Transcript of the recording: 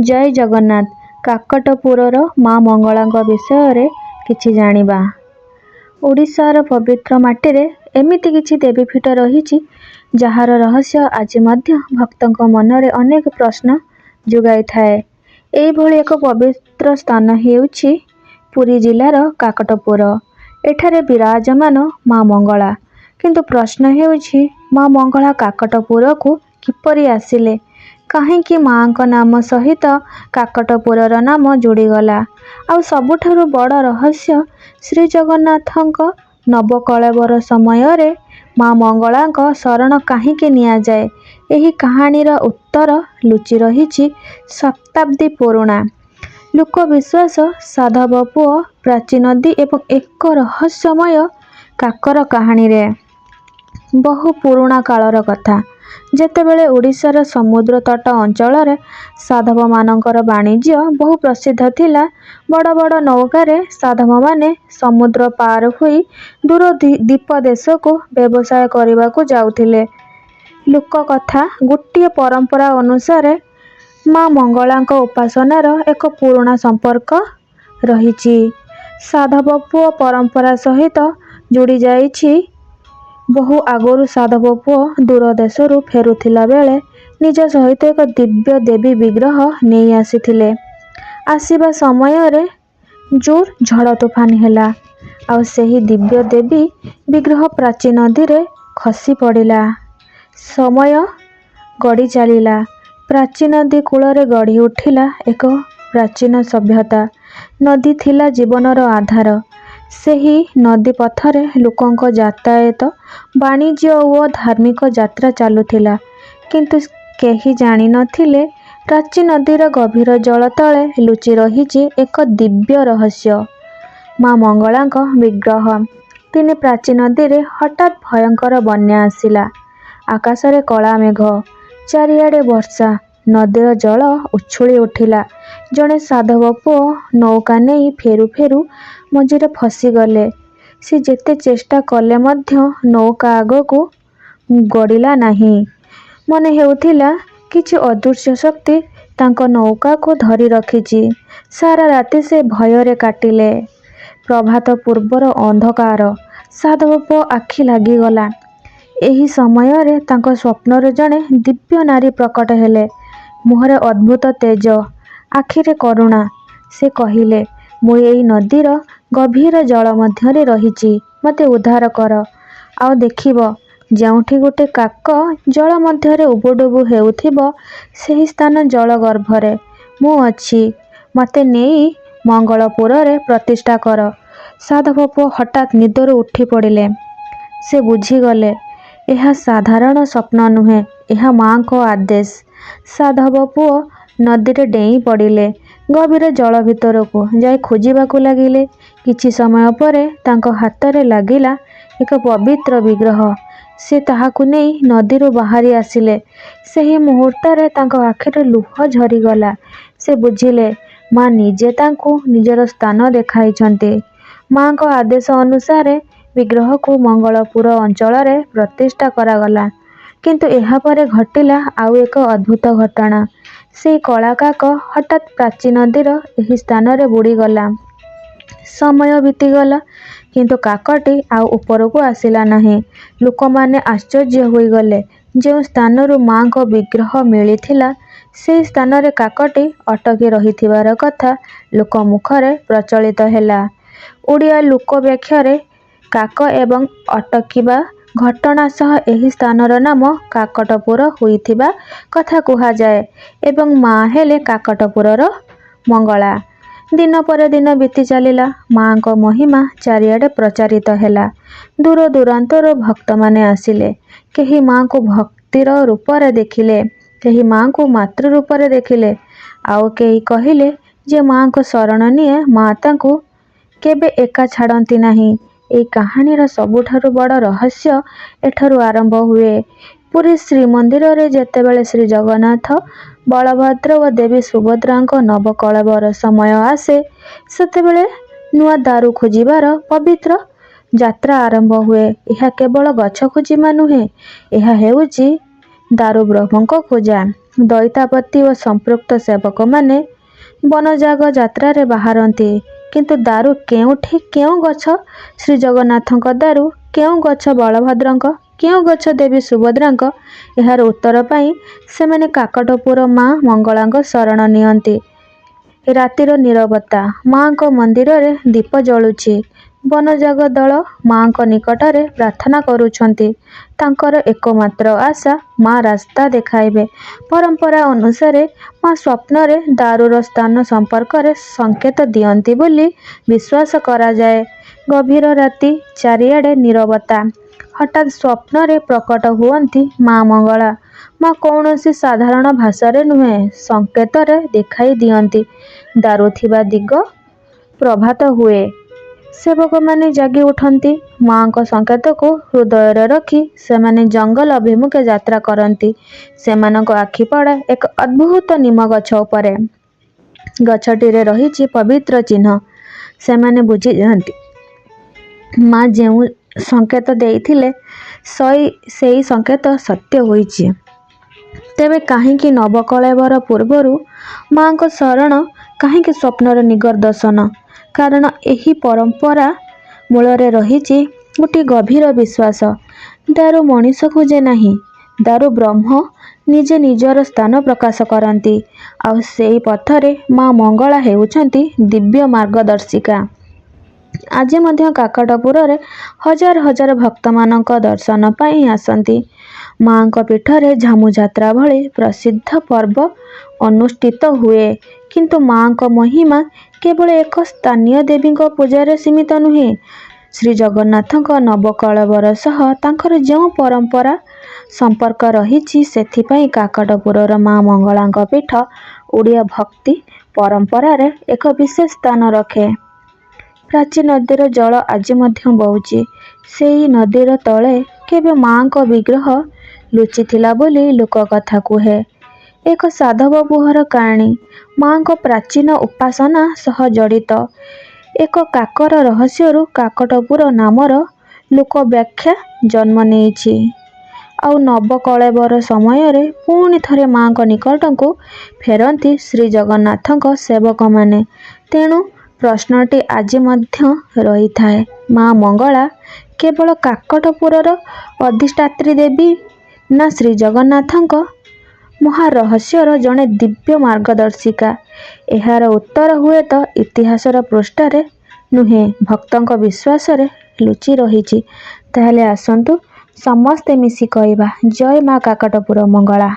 ଜୟ ଜଗନ୍ନାଥ। କାକଟପୁରର ମା ମଙ୍ଗଳାଙ୍କ ବିଷୟରେ କିଛି ଜାଣିବା। ଓଡ଼ିଶାର ପବିତ୍ର ମାଟିରେ ଏମିତି କିଛି ଦେବୀପୀଠ ରହିଛି, ଯାହାର ରହସ୍ୟ ଆଜି ମଧ୍ୟ ଭକ୍ତଙ୍କ ମନରେ ଅନେକ ପ୍ରଶ୍ନ ଜଗାଇଥାଏ। ଏହିଭଳି ଏକ ପବିତ୍ର ସ୍ଥାନ ହେଉଛି ପୁରୀ ଜିଲ୍ଲାର କାକଟପୁର। ଏଠାରେ ବିରାଜମାନ ମା ମଙ୍ଗଳା। କିନ୍ତୁ ପ୍ରଶ୍ନ ହେଉଛି, ମା ମଙ୍ଗଳା କାକଟପୁରକୁ କିପରି ଆସିଲେ? କାହିଁକି ମାଙ୍କ ନାମ ସହିତ କାକଟପୁରର ନାମ ଯୋଡ଼ିଗଲା? ଆଉ ସବୁଠାରୁ ବଡ଼ ରହସ୍ୟ, ଶ୍ରୀଜଗନ୍ନାଥଙ୍କ ନବକଳେବର ସମୟରେ ମା ମଙ୍ଗଳାଙ୍କ ଶରଣ କାହିଁକି ନିଆଯାଏ? ଏହି କାହାଣୀର ଉତ୍ତର ଲୁଚି ରହିଛି ଶତାବ୍ଦୀ ପୁରୁଣା ଲୋକବିଶ୍ୱାସ, ସାଧବ ପୁଅ, ପ୍ରାଚୀ ନଦୀ ଏବଂ ଏକ ରହସ୍ୟମୟ କାକର କାହାଣୀରେ। ବହୁ ପୁରୁଣା କାଳର କଥା। ଯେତେବେଳେ ଓଡ଼ିଶାର ସମୁଦ୍ର ତଟ ଅଞ୍ଚଳରେ ସାଧବମାନଙ୍କର ବାଣିଜ୍ୟ ବହୁ ପ୍ରସିଦ୍ଧ ଥିଲା। ବଡ଼ ବଡ଼ ନୌକାରେ ସାଧବମାନେ ସମୁଦ୍ର ପାର ହୋଇ ଦୂର ଦ୍ୱୀପଦେଶକୁ ବ୍ୟବସାୟ କରିବାକୁ ଯାଉଥିଲେ। ଲୋକକଥା ଗୋଟିଏ ପରମ୍ପରା ଅନୁସାରେ ମା ମଙ୍ଗଳାଙ୍କ ଉପାସନାର ଏକ ପୁରୁଣା ସମ୍ପର୍କ ରହିଛି। ସାଧବ ପୁଅ ପରମ୍ପରା ସହିତ ଯୋଡ଼ିଯାଇଛି। ବହୁ ଆଗରୁ ସାଧବ ପୁଅ ଦୂର ଦେଶରୁ ଫେରୁଥିଲା ବେଳେ ନିଜ ସହିତ ଏକ ଦିବ୍ୟ ଦେବୀ ବିଗ୍ରହ ନେଇ ଆସିଥିଲେ। ଆସିବା ସମୟରେ ଜୋର ଝଡ଼ ତୋଫାନ ହେଲା, ଆଉ ସେହି ଦିବ୍ୟ ଦେବୀ ବିଗ୍ରହ ପ୍ରାଚୀ ନଦୀରେ ଖସି ପଡ଼ିଲା। ସମୟ ଗଡ଼ି ଚାଲିଲା। ପ୍ରାଚୀ ନଦୀ କୂଳରେ ଗଢ଼ି ଉଠିଲା ଏକ ପ୍ରାଚୀନ ସଭ୍ୟତା। ନଦୀ ଥିଲା ଜୀବନର ଆଧାର। ସେହି ନଦୀ ପଥରେ ଲୋକଙ୍କ ଯାତାୟାତ, ବାଣିଜ୍ୟ ଓ ଧାର୍ମିକ ଯାତ୍ରା ଚାଲୁଥିଲା। କିନ୍ତୁ କେହି ଜାଣିନଥିଲେ, ପ୍ରାଚୀ ନଦୀର ଗଭୀର ଜଳ ତଳେ ଲୁଚି ରହିଛି ଏକ ଦିବ୍ୟ ରହସ୍ୟ, ମା ମଙ୍ଗଳାଙ୍କ ବିଗ୍ରହ। ଦିନେ ପ୍ରାଚୀ ନଦୀରେ ହଠାତ୍ ଭୟଙ୍କର ବନ୍ୟା ଆସିଲା। ଆକାଶରେ କଳା ମେଘ, ଚାରିଆଡ଼େ ବର୍ଷା। ନଦୀର ଜଳ ଉଛୁଳି ଉଠିଲା। ଜଣେ ସାଧବ ପୁଅ ନୌକା ନେଇ ଫେରୁ ଫେରୁ ମଝିରେ ଫସିଗଲେ। ସେ ଯେତେ ଚେଷ୍ଟା କଲେ ମଧ୍ୟ ନୌକା ଆଗକୁ ଗଡ଼ିଲା ନାହିଁ। ମନେ ହେଉଥିଲା, କିଛି ଅଦୃଶ୍ୟ ଶକ୍ତି ତାଙ୍କ ନୌକାକୁ ଧରି ରଖିଛି। ସାରା ରାତି ସେ ଭୟରେ କାଟିଲେ। ପ୍ରଭାତ ପୂର୍ବର ଅନ୍ଧକାର। ସାଧବ ପୁଅ ଆଖି ଲାଗିଗଲା। ଏହି ସମୟରେ ତାଙ୍କ ସ୍ୱପ୍ନରେ ଜଣେ ଦିବ୍ୟ ନାରୀ ପ୍ରକଟ ହେଲେ। ମୁହଁରେ ଅଦ୍ଭୁତ ତେଜ, ଆଖିରେ କରୁଣା। ସେ କହିଲେ, ମୁଁ ଏଇ ନଦୀର ଗଭୀର ଜଳ ମଧ୍ୟରେ ରହିଛି, ମୋତେ ଉଦ୍ଧାର କର। ଆଉ ଦେଖିବ, ଯେଉଁଠି ଗୋଟେ କାକ ଜଳ ମଧ୍ୟରେ ଉବୁଟୁବୁ ହେଉଥିବ, ସେହି ସ୍ଥାନ ଜଳଗର୍ଭରେ ମୁଁ ଅଛି। ମୋତେ ନେଇ ମଙ୍ଗଳପୁରରେ ପ୍ରତିଷ୍ଠା କର। ସାଧବ ପୁଅ ହଠାତ୍ ନିଦରୁ ଉଠିପଡ଼ିଲେ। ସେ ବୁଝିଗଲେ, ଏହା ସାଧାରଣ ସ୍ୱପ୍ନ ନୁହେଁ, ଏହା ମାଙ୍କ ଆଦେଶ। ସାଧବ ପୁଅ ନଦୀରେ ଡେଇଁ ପଡ଼ିଲେ। ଗଭୀର ଜଳ ଭିତରକୁ ଯାଇ ଖୋଜିବାକୁ ଲାଗିଲେ। କିଛି ସମୟ ପରେ ତାଙ୍କ ହାତରେ ଲାଗିଲା ଏକ ପବିତ୍ର ବିଗ୍ରହ। ସେ ତାହାକୁ ନେଇ ନଦୀରୁ ବାହାରି ଆସିଲେ। ସେହି ମୁହୂର୍ତ୍ତରେ ତାଙ୍କ ଆଖିରୁ ଲୁହ ଝରିଗଲା। ସେ ବୁଝିଲେ, ମା ନିଜେ ତାଙ୍କୁ ନିଜର ସ୍ଥାନ ଦେଖାଇଛନ୍ତି। ମାଙ୍କ ଆଦେଶ ଅନୁସାରେ ବିଗ୍ରହକୁ ମଙ୍ଗଳପୁର ଅଞ୍ଚଳରେ ପ୍ରତିଷ୍ଠା କରାଗଲା। କିନ୍ତୁ ଏହାପରେ ଘଟିଲା ଆଉ ଏକ ଅଦ୍ଭୁତ ଘଟଣା। ସେହି କଳା କାକ ହଠାତ୍ ପ୍ରାଚୀ ନଦୀର ଏହି ସ୍ଥାନରେ ବୁଡ଼ିଗଲା। ସମୟ ବିତିଗଲା, କିନ୍ତୁ କାକଟି ଆଉ ଉପରକୁ ଆସିଲା ନାହିଁ। ଲୋକମାନେ ଆଶ୍ଚର୍ଯ୍ୟ ହୋଇଗଲେ। ଯେଉଁ ସ୍ଥାନରୁ ମାଙ୍କ ବିଗ୍ରହ ମିଳିଥିଲା, ସେହି ସ୍ଥାନରେ କାକଟି ଅଟକି ରହିଥିବାର କଥା ଲୋକମୁଖରେ ପ୍ରଚଳିତ ହେଲା। ଓଡ଼ିଆ ଲୋକବ୍ୟାଖ୍ୟାରେ କାକ ଏବଂ ଅଟକିବା ଘଟଣା ସହ ଏହି ସ୍ଥାନର ନାମ କାକଟପୁର ହୋଇଥିବା କଥା କୁହାଯାଏ ଏବଂ ମା ହେଲେ କାକଟପୁରର ମଙ୍ଗଳା। ଦିନ ପରେ ଦିନ ବିତି ଚାଲିଲା। ମାଙ୍କ ମହିମା ଚାରିଆଡ଼େ ପ୍ରଚାରିତ ହେଲା। ଦୂରଦୂରାନ୍ତରୁ ଭକ୍ତମାନେ ଆସିଲେ। କେହି ମାଙ୍କୁ ଭକ୍ତିର ରୂପରେ ଦେଖିଲେ, କେହି ମାଙ୍କୁ ମାତୃ ରୂପରେ ଦେଖିଲେ, ଆଉ କେହି କହିଲେ, ଯିଏ ମାଙ୍କ ଶରଣ ନିଏ, ମା ତାକୁ କେବେ ଏକା ଛାଡ଼ନ୍ତି ନାହିଁ। ଏହି କାହାଣୀର ସବୁଠାରୁ ବଡ଼ ରହସ୍ୟ ଏଠାରୁ ଆରମ୍ଭ ହୁଏ। ପୁରୀ ଶ୍ରୀମନ୍ଦିରରେ ଯେତେବେଳେ ଶ୍ରୀଜଗନ୍ନାଥ, ବଳଭଦ୍ର ଓ ଦେବୀ ସୁଭଦ୍ରାଙ୍କ ନବକଳେବର ସମୟ ଆସେ, ସେତେବେଳେ ନୂଆ ଦାରୁ ଖୋଜିବାର ପବିତ୍ର ଯାତ୍ରା ଆରମ୍ଭ ହୁଏ। ଏହା କେବଳ ଗଛ ଖୋଜିବା ନୁହେଁ, ଏହା ହେଉଛି ଦାରୁବ୍ରହ୍ମଙ୍କ ଖୋଜା। ଦଇତାପତି ଓ ସମ୍ପୃକ୍ତ ସେବକମାନେ ବନଯାଗ ଯାତ୍ରାରେ ବାହାରନ୍ତି। କିନ୍ତୁ ଦାରୁ କେଉଁଠି, କେଉଁ ଗଛ ଶ୍ରୀଜଗନ୍ନାଥଙ୍କ ଦାରୁ, କେଉଁ ଗଛ ବଳଭଦ୍ରଙ୍କ, କେଉଁ ଗଛ ଦେବୀ ସୁଭଦ୍ରାଙ୍କ, ଏହାର ଉତ୍ତର ପାଇଁ ସେମାନେ କାକଟପୁର ମା ମଙ୍ଗଳାଙ୍କ ଶରଣ ନିଅନ୍ତି। ରାତିର ନୀରବତା। ମା'ଙ୍କ ମନ୍ଦିରରେ ଦୀପ ଜଳୁଛି। ବନଯାଗ ଦଳ ମା'ଙ୍କ ନିକଟରେ ପ୍ରାର୍ଥନା କରୁଛନ୍ତି। ତାଙ୍କର ଏକମାତ୍ର ଆଶା, ମା ରାସ୍ତା ଦେଖାଇବେ। ପରମ୍ପରା ଅନୁସାରେ ମା ସ୍ୱପ୍ନରେ ଦାରୁର ସ୍ଥାନ ସମ୍ପର୍କରେ ସଙ୍କେତ ଦିଅନ୍ତି ବୋଲି ବିଶ୍ୱାସ କରାଯାଏ। ଗଭୀର ରାତି, ଚାରିଆଡ଼େ ନୀରବତା। ହଠାତ୍ ସ୍ୱପ୍ନରେ ପ୍ରକଟ ହୁଅନ୍ତି ମା ମଙ୍ଗଳା। ମା କୌଣସି ସାଧାରଣ ଭାଷାରେ ନୁହେଁ, ସଙ୍କେତରେ ଦେଖାଇ ଦିଅନ୍ତି ଦାରୁ ଥିବା ଦିଗ। ପ୍ରଭାତ ହୁଏ। ସେବକମାନେ ଜାଗି ଉଠନ୍ତି। ମା'ଙ୍କ ସଙ୍କେତକୁ ହୃଦୟରେ ରଖି ସେମାନେ ଜଙ୍ଗଲ ଅଭିମୁଖେ ଯାତ୍ରା କରନ୍ତି। ସେମାନଙ୍କ ଆଖି ପଡ଼େ ଏକ ଅଦ୍ଭୁତ ନିମ ଗଛ ଉପରେ। ଗଛଟିରେ ରହିଛି ପବିତ୍ର ଚିହ୍ନ। ସେମାନେ ବୁଝିଯାଆନ୍ତି, ମା ଯେଉଁ ସଙ୍କେତ ଦେଇଥିଲେ, ସେଇ ସଙ୍କେତ ସତ୍ୟ ହୋଇଛି। ତେବେ କାହିଁକି ନବକଳେବର ପୂର୍ବରୁ ମା'ଙ୍କ ଶରଣ, କାହିଁକି ସ୍ୱପ୍ନରେ ଦିଗଦର୍ଶନ? କାରଣ ଏହି ପରମ୍ପରା ମୂଳରେ ରହିଛି ଗୋଟିଏ ଗଭୀର ବିଶ୍ୱାସ। ଦାରୁ ମଣିଷ ଖୋଜେ ନାହିଁ। ଦାରୁବ୍ରହ୍ମ ନିଜେ ନିଜର ସ୍ଥାନ ପ୍ରକାଶ କରନ୍ତି। ଆଉ ସେଇ ପଥରେ ମା ମଙ୍ଗଳା ହେଉଛନ୍ତି ଦିବ୍ୟ ମାର୍ଗଦର୍ଶିକା। ଆଜି ମଧ୍ୟ କାକଟପୁରରେ ହଜାର ହଜାର ଭକ୍ତ ମା'ଙ୍କ ଦର୍ଶନ ପାଇଁ ଆସନ୍ତି। ମା'ଙ୍କ ପୀଠରେ ଝାମୁଯାତ୍ରା ଭଳି ପ୍ରସିଦ୍ଧ ପର୍ବ ଅନୁଷ୍ଠିତ ହୁଏ। କିନ୍ତୁ ମା'ଙ୍କ ମହିମା କେବଳ ଏକ ସ୍ଥାନୀୟ ଦେବୀଙ୍କ ପୂଜାରେ ସୀମିତ ନୁହେଁ। ଶ୍ରୀଜଗନ୍ନାଥଙ୍କ ନବକଳେବର ସହ ତାଙ୍କର ଯେଉଁ ପରମ୍ପରା ସମ୍ପର୍କ ରହିଛି, ସେଥିପାଇଁ କାକଟପୁରର ମା ମଙ୍ଗଳାଙ୍କ ପୀଠ ଓଡ଼ିଆ ଭକ୍ତି ପରମ୍ପରାରେ ଏକ ବିଶେଷ ସ୍ଥାନ ରଖେ। ପ୍ରାଚୀ ନଦୀର ଜଳ ଆଜି ମଧ୍ୟ ବହୁଛି। ସେଇ ନଦୀର ତଳେ କେବେ ମା'ଙ୍କ ବିଗ୍ରହ ଲୁଚିଥିଲା ବୋଲି ଲୋକକଥା କୁହେ। ଏକ ସାଧବ ପୁଅର କାହାଣୀ, ମା'ଙ୍କ ପ୍ରାଚୀନ ଉପାସନା ସହ ଜଡ଼ିତ ଏକ କାକର ରହସ୍ୟରୁ କାକଟପୁର ନାମର ଲୋକବ୍ୟାଖ୍ୟା ଜନ୍ମ ନେଇଛି। ଆଉ ନବକଳେବର ସମୟରେ ପୁଣି ଥରେ ମା'ଙ୍କ ନିକଟକୁ ଫେରନ୍ତି ଶ୍ରୀଜଗନ୍ନାଥଙ୍କ ସେବକମାନେ। ତେଣୁ ପ୍ରଶ୍ନଟି ଆଜି ମଧ୍ୟ ରହିଥାଏ, ମା ମଙ୍ଗଳା କେବଳ କାକଟପୁରର ଅଧିଷ୍ଠାତ୍ରୀ ଦେବୀ ନା ଶ୍ରୀଜଗନ୍ନାଥଙ୍କ ମହାରହସ୍ୟର ଜଣେ ଦିବ୍ୟ ମାର୍ଗଦର୍ଶିକା? ଏହାର ଉତ୍ତର ହୁଏତ ଇତିହାସର ପୃଷ୍ଠାରେ ନୁହେଁ, ଭକ୍ତଙ୍କ ବିଶ୍ୱାସରେ ଲୁଚି ରହିଛି। ତାହେଲେ ଆସନ୍ତୁ ସମସ୍ତେ ମିଶି କହିବା, ଜୟ ମା କାକଟପୁର ମଙ୍ଗଳା।